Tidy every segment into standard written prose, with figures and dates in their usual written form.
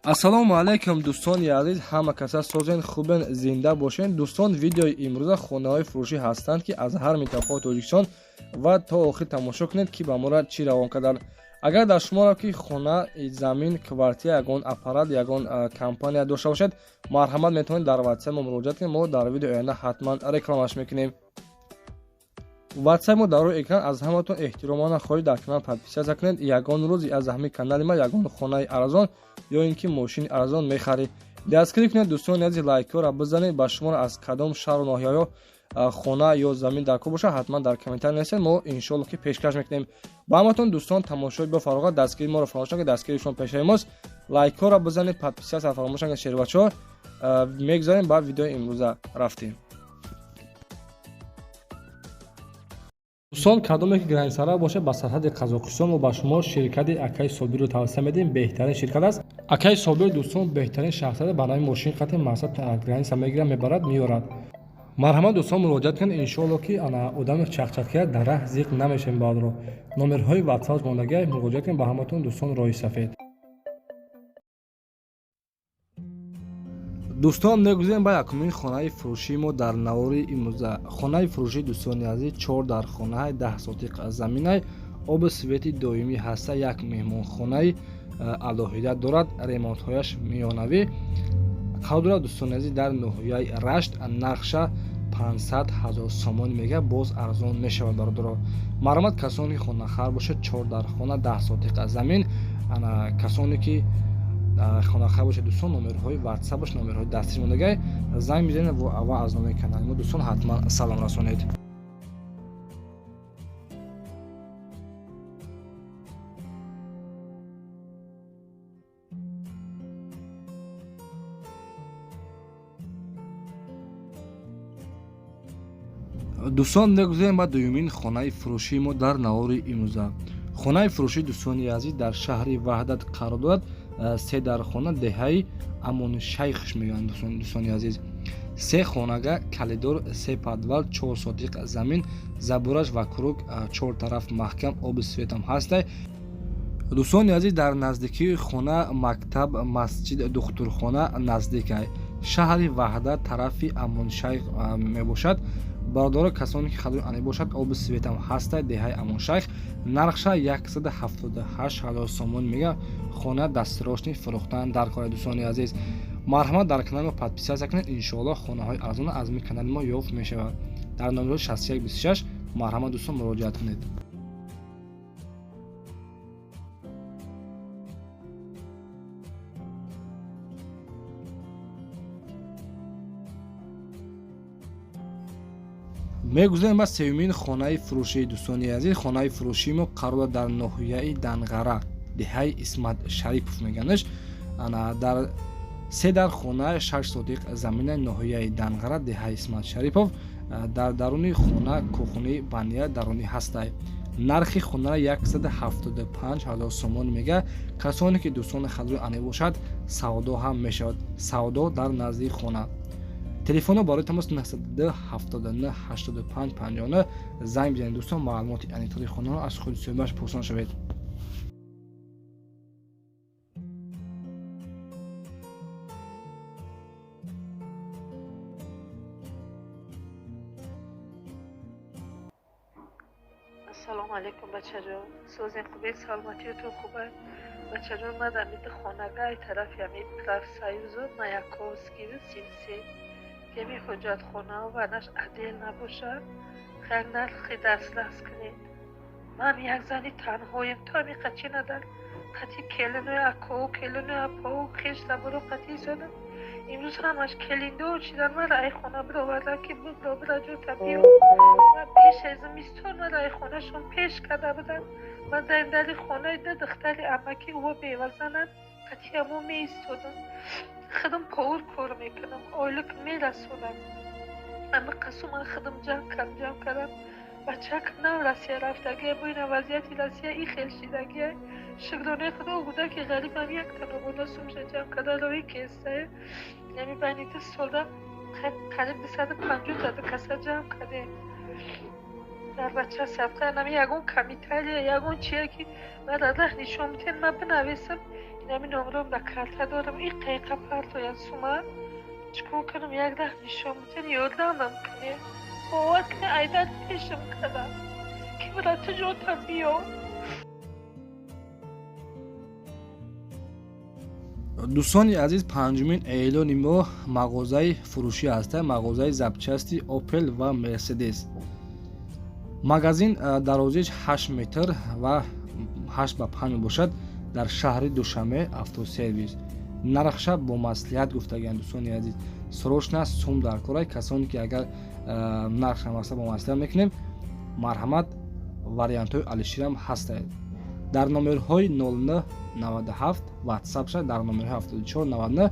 Ассалому алайкум, дӯстони азиз, ҳама каса созен, хубен, зинда бошен. Дӯстон, видеои имрӯза хонаҳои фурӯшӣ ҳастанд, ки аз ҳар минтақаи Тоҷикистон, ва то охир тамошо кунед, ки ба моро чӣ равон карданд. Агар дар шуморо ки хона, замин, квартира, ягон аппарат, ягон компания дошта бошед, марҳамат, метавонед дар ватсап мо муроҷиат кунед. Мо дар видеои оянда ҳатман рекламаш мекунем. Ватсап мо дар рӯи экран. Аз ҳаматон эҳтиромона хоҳиш, дар канал подписаться кунед. Ягон рӯз аз ҳамин канали ма ягон хонаи арзон ё ин ки мошини арзон мехаред. Дастгирӣ кунед, дӯстони азиз, лайкҳоро бизанед. Ба шуморо аз кадом шаҳру ноҳияҳо хона ё замин дар кор бошад, ҳатман дар комментарий нависед, мо иншоалло ки пешкаш мекунем ба ҳаматон. Дӯстон, тамошои бо фароғат, дастгирии моро фаромӯш накунед, дастгирии шумо пешаи мост. Лайкҳоро бизанед, подписаться фаромӯш накунед. Шербачаҳо, мегузарем ба видеои имрӯза, рафтем. Дӯстон, кадоме ки границара бошад ба сарҳади Қазоқистон, мо ба шумо ширкати акаи Собирро тавсия медиҳем. Беҳтарин ширкат аст акаи Собир. Дӯстон, беҳтарин шахсият, ба нави мошин қати мақсад граница мегирад, мебарад, меорад. Марҳамат, дӯстон, муроҷиат кунед. Иншоалло ки ана одами чақчақия дар раҳ зиқ намешавем. Баъдро номерҳои ватсап мондагия, муроҷиат кунед. Ба ҳаматон, дӯстон, роҳи сафед. Дӯстон, мегузарем ба якумин хонаи фурӯшии мо дар навори имрӯза. Хонаи фурӯшии, дӯстони азиз, чор дар хонаи, 10 сотиқ заминай, оби свети доимӣ ҳаста, як меҳмонхонаи алоҳида дорад, ремонтҳояш миёнавӣ қарор дорад. Дӯстони азиз, дар ноҳияи Рашт, нархша 500 000 сомон мега, боз арзон мешавад. Бародаро, марҳамат, касоне ки хонахар бошад, чор дар хона, 10 сотиқ замин, касоне ки хонахар бошад, дӯстон, номерҳои ватсапаш, номерҳои дастиш мондагай, занг мезанед ва аз номери канали мо, дӯстон, ҳатман салом расонед. Дӯстон, мегузарем ба дуюмин хонаи фурӯшии мо дар навори имрӯза. Хонаи фурӯшии, дӯстони азиз, дар шаҳри Ваҳдат қарор дорад, се дар хона, деҳаи Амоншайхш мегӯянд. Дӯстони азиз, се хонага, коридор, се подвал, 4 сотиқ замин, забораш вокруг чор тараф маҳкам, оби светам ҳастай. Дӯстони азиз, дар наздикии хона мактаб, масҷид, духтурхона наздикай. Шаҳри Ваҳдат, тарафи Амоншайх мебошад. Бародаро, касоне ки хадои ане бошад, оби светам ҳастай, деҳаи Амоншайх, нархша 178 000 сомон мега. Хона дастрочный фурӯхтан дар кора. Дӯстони азиз, марҳамат, дар канали мо подписаться кунед. Иншоалло, хонаҳои арзона аз ми канали мо ёфт мешавад. Дар номерҳои 6126, марҳамат, дӯстон, муроҷиат кунед. Мегузарем ба сеюмин хонаи фурӯшии. Дӯстони азиз, хонаи фурӯшии мо қарор дорад дар ноҳияи Данғара, деҳаи Исмат Шарипов меганаш. Дар се дар хона, 6 сотиқ замина, ноҳияи Данғара, деҳаи Исмат Шарипов. Дар даруни хона кухни, баня дарунӣ ҳастай. Нархи хонара 175 000 сомон мега. Касоне ки дӯстони хадрои ане бошад, савдо ҳам мешавад, савдо дар назди хона. Телефонҳо барои тамос 902 79 85 59, занг бизанед. Дӯстон, маълумоти аниқтари хонаро аз худи соҳибаш пурсон шавед. Ассалому алайкум, бачаҷон, созен, хубед, саломатиятон хуба? Бачаҷон, ман дар хонагай тарафи ами профсоюзу Маяковскию 33 кеми ҳоҷатхонао ванаш адел набошад, хел нархи дастрас кунед. Ман як зани танҳоем, то ами қачи надар қати келинои акоу, келинои апоу, хеш таборо қати исодам. Имрӯз ҳамаш келиндор шидан, мара ай хона бировардан, ки бибро, бира ҷота биё. Ва пеш аз зимистон мара ай хонашон пеш карда буданд. Ман дар дари хонаи ду духтари амакӣ, ӯ бевазананд, қати амо меистодам. Худам повар кор мекунам, ойлик мерасонам. Ама қасу ман худам ҷамъ кардам, ҷамъ кардам. Бачакам нав Россия рафтагия, бо ина вазъияти Россия и хел шидагия. Шукронаи Худо, кӯдаки ғарибам як танобода сумша ҷамъ карда роҳи кестае. Яъне байни 2 солда қариб 250 та каса ҷамъ кардем. Дар бача садқа нами ягон комментария, ягон чие ки мара раҳ нишон бидиҳед, ман бинависам. Инами номром дар карта дорам, и қайқа партоян сума. Чикор кунам, як раҳ нишон битен, ёрдамам кунед. Бовар кунед, айдар пешам кардам, ки брату ҷота биё. Дӯстони азиз, панҷумин эълони мо мағозаи фурӯшӣ ҳаста, мағозаи запчасти Опел ва Мерседес. Магазин дарозиш 8 метр ва 8 ба 5 мебошад, дар шаҳри Душанбе, автосервис. Нархша бо маслиҳат гуфтагианд, дӯстони азиз. Срочно сум дар корай, касоне ки агар нархша масла бо маслиҳат мекунем, марҳамат, вариантҳои алиширам ҳастанд. Дар номерҳои 0997 ватсапша, дар номерҳои 7499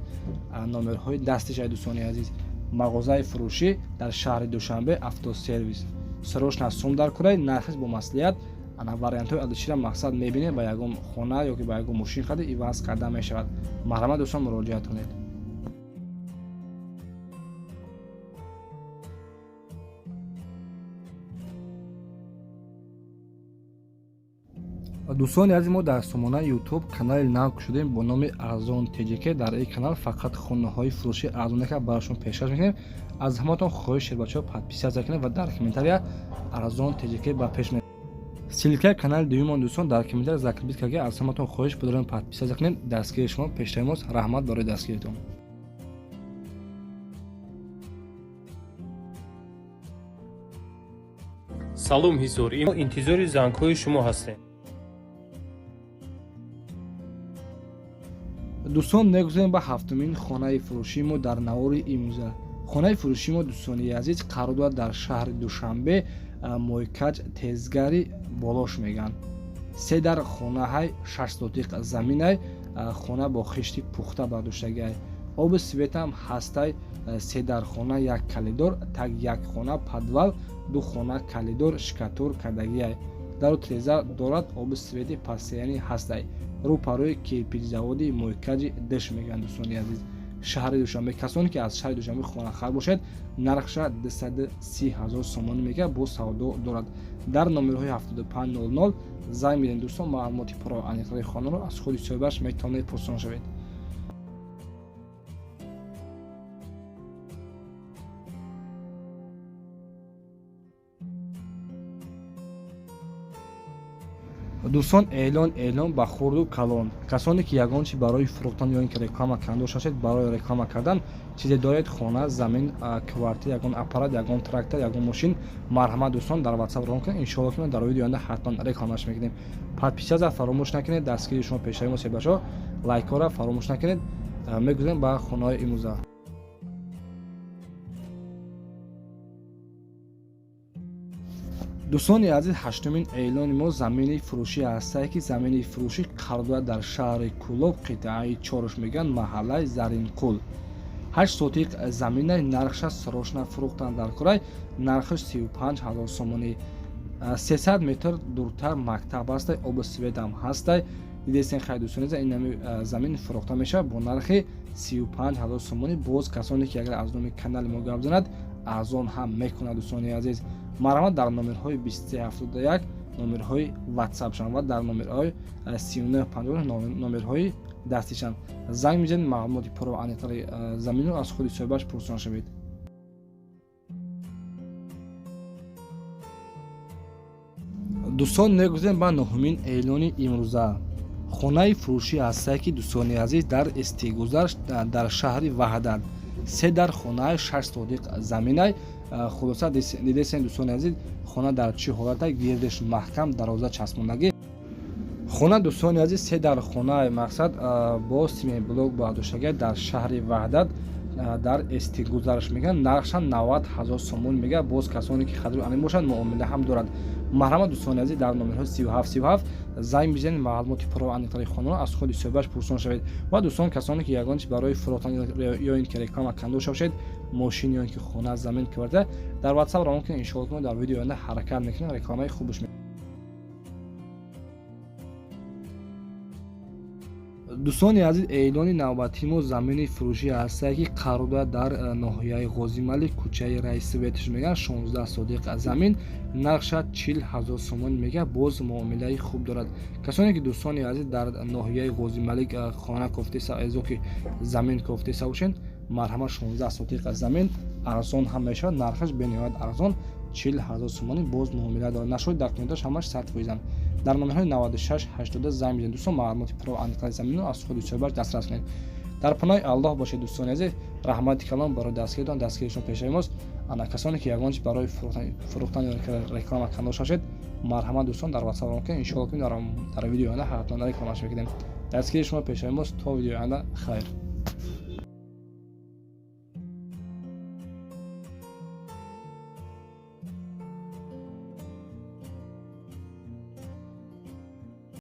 номерҳои дастиша. Дӯстони азиз, мағозаи фурӯшӣ дар шаҳри Душанбе, автосервис. Срочно сум дар курай, нархиш бо маслиҳат, ана вариантҳои алишира мақсад мебинед, ба ягон хона ё ки ба ягон мошин хади иваз карда мешавад. Марҳамат, дӯстон, муроҷиат кунед. Дӯстони азиз, мо дар сомонаи Ютуб канали нав кушодем бо номи Арзон ТЖК. Дар ин канал фақат хонаҳои фурӯши арзонека барашон пешкаш мекунем. Аз ҳаматон хоҳиш, шербачаҳо, подписаться кунед ва дар комментария Арзон ТЖК ба пеш. Ссылкаи канали дуюмон, дӯстон, дар комментария закрепить карда. Аз ҳаматон хоҳиш бидорем, подписаться кунед. Дастгири шумо пештаи мост. Раҳмат барои дастгиритон. Салом, Ҳисор, мо интизори зангҳои шумо ҳастем. Дӯстон, мегузарем ба ҳафтумин хонаи фурӯшии мо дар навори имрӯза. Хонаи фурӯшии мо, дӯстони азиз, қарор дорад дар шаҳри Душанбе, Мойкаҷ, Тезгари болош мегӯянд. Се дар хонаҳай, 6 сотиқ заминай, хона бо хишти пухта бардоштагиай, оби светам ҳастай. Се дар хона, як калидор, так як хона подвал, ду хона калидор штукатур кардагиай, дару треза дорад, оби свети постоянный ҳастай. Рӯпарӯи кирпичзаводи Мойкаҷи дш мегӯянд, дӯстони азиз, шаҳри Душанбе. Касоне ки аз шаҳри Душанбе хонахар бошед, нархша 230 ҳазор сомонӣ мегӯяд, бо савдо дорад. Дар номерҳои 7500 занг медиҳем, дӯстон, маълумоти пурра аниқтари хонаро аз худи соҳибаш метавонед пурсон шавед. Дӯстон, эълон, эълон ба хурду калон. Касоне ки ягон чи барои фурӯхтан ё ин ки реклама кардан дошта бошед, барои реклама кардан чизе доред, хона, замин, квартира, ягон аппарат, ягон трактор, ягон мошин, марҳамат, дӯстон, дар Ватсап равон кунед. Иншоалло, ки дар видеои оянда ҳатман рекламаш мекунем. Подписаться фаромӯш накунед, дастгири шумо пешаи мо себашо, лайкҳоро фаромӯш накунед. Мегузарем ба хонаҳои имрӯза. Дӯстони азиз, ҳаштумин эълони мо замини фурӯшӣ ҳастае, ки замини фурӯшӣ қарор дорад дар шаҳри Кӯлоб, қитъаи чоруш мегӯянд, маҳаллаи Заринқул. 8 сотиқ заминай, нархша срочно фурӯхтан дар курай, нархаш 35 ҳазор сомонӣ. 300 метр дуртар мактаб ҳастай, оби светам ҳастай. Дидесен, хай, дӯстони, ин замин фурӯхта мешавад бо нархи 35 ҳазор сомонӣ. Боз касоне ки агар аз номи канали мо гап занад, арзон ҳам мекунад. Дӯстони азиз, марҳамат, дар номерҳои 2371 номерҳои ватсапшан ва дар номерҳои 3950 номерҳои дастишан занг мезанед, маълумоти пурра аниқтари заминро аз худи соҳибаш пурсон шавед. Дӯстон, мегузарем ба нуҳумин эълони имрӯза. Хонаи фурӯшӣ ҳастае, ки, дӯстони азиз, дар Истигузар, дар шаҳри Ваҳдат, се дар хонаи, 6 сотиқ заминай. Хулоса, дидесен, дӯстони азиз, хона дар чӣ ҳолата, гирдиш маҳкам, дароза часпондагӣ хона. Дӯстони азиз, се дар хонаи, мақсад, бо симеблок бардоштагӣ дар шаҳри Ваҳдат, дар Истигузараш мегӯянд, нархша 90 ҳазор сомон мегӯяд. Боз касоне ки хадри ани бошанд, муомила ҳам дорад. Марҳамат, дӯстони азиз, дар номерҳои 3737 занг бизанед, маълумоти пурра аниқтари хонаро аз худи соҳибаш пурсон шавед. Ва дӯстон, касоне ки ягон чи барои фурӯхтан ё ин ки реклама кардан дошта бошед, мошин ё ин ки хона, замин, квартира, дар Ватсап равон кунед. Иншоалло, дар видеои оянда ҳаракат мекунем, рекламаи хубш. Дӯстони азиз, эълони навбатии мо замини фурӯшӣ ҳастае, ки қарор дорад дар ноҳияи Ғозималик, кӯчаи Райсоветш мегӯянд, 16 сотих замин, нархша 40 ҳазор сомонӣ мегӯяд, боз муомилаи хуб дорад. Касоне ки, дӯстони азиз, дар ноҳияи Ғозималик хона кофтеса, эзо ки замин кофтеса бошед, марҳамат, 16 сотих замин арзон ҳам мешавад, нархаш бениҳоят арзон, 40 ҳазор сомонӣ, боз муомила дорад. Нашои документаш ҳамаш 100%-анд. Дар номерҳои 96 80 занг бизанед, дӯстон, маълумоти пурра аниқтари заминро аз худи соҳибаш дастрас кунед. Дар паноҳи Аллоҳ бошед, дӯстони азиз. Раҳмати калон барои дастгиритон, дастгиришон пешаи мост. Ана касоне ки ягон чиз барои фурӯхтан ё реклама карда шашед, марҳамат, дӯстон, дар ватсап ки иншоалло ки дар видеои оянда ҳатман рекламаш мекунем. Дастгири шумо пешаи мост. То видеои оянда, хайр.